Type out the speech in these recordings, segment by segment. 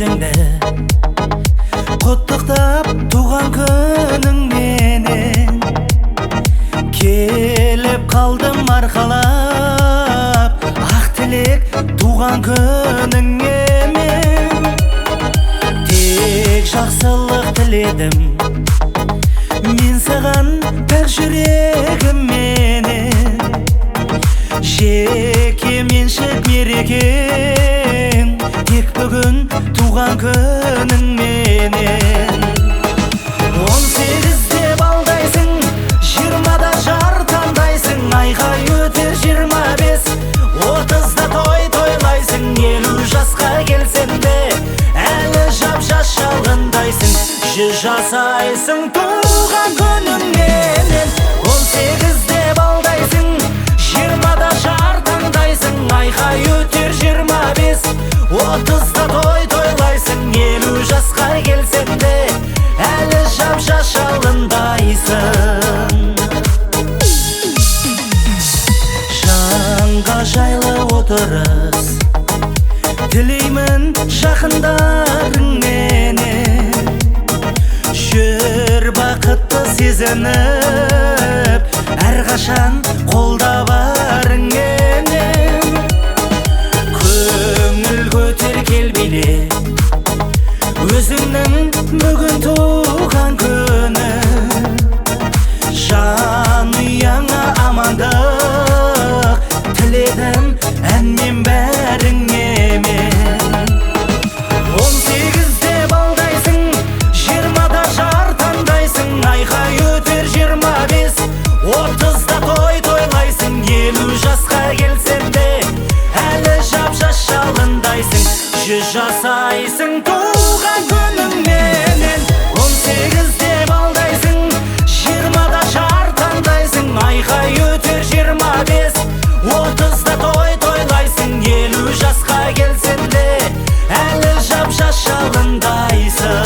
Өзіңді құттықтап туған күніңменен келіп қалдым арқалап ақ тілек туған күніңе мен тек жақсылық тіледім мен саған пәк жүрегімменен жеке меншік мерекең тек бүгін туған күніңменен. 18-де балдайсың, 20-да жар таңдайсың, айға өтер 25, 30-да той тойлайсың, 50 жасқа келсең де әлі жап-жас шалындайсың, 100 жасайсың туған күніңменен. 18-де балдайсың, 20-да жар таңдайсың, айға өтер 25, 30-да той тойлайсың, 50 жасқа келсең де әлі жап-жас шалындайсың. Жанға жайлы отырыс тілеймін жақындарыңменен, жүр бақытты сезініп әрқашан қолда барыңменен. Көңіл көтер кел биле өзіңнің бүгін туған күнің, жанұяңа амандық тіледім әнмен бәріңе мен. 18-де балдайсың, 20-да жар таңдайсың, айға өтер 25, 30-да той тойлайсың, 50 жасқа келсең де әлі жап-жас шалындайсың, 100 жасайсың туған күніңменен. 18-де балдайсың, 20-да жар таңдайсың, айға өтер 25, 30-да той тойлайсың, 50 жасқа келсең де әлі жап-жас шалындайсың.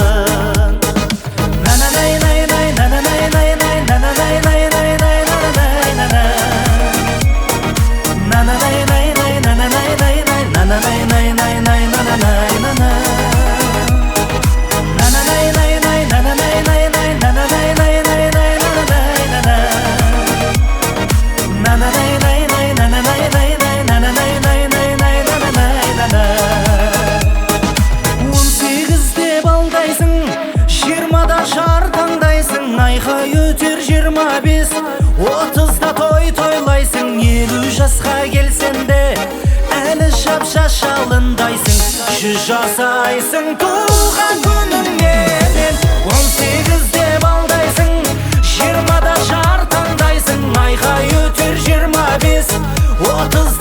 Айға өтер 25, 30-да той тойлайсың, 50 жасқа келсең де әлі жап-жас шалындайсың, 100 жасайсың туған күніңменен. 18-де балдайсың, 20-да жар таңдайсың, айға өтер 25, 30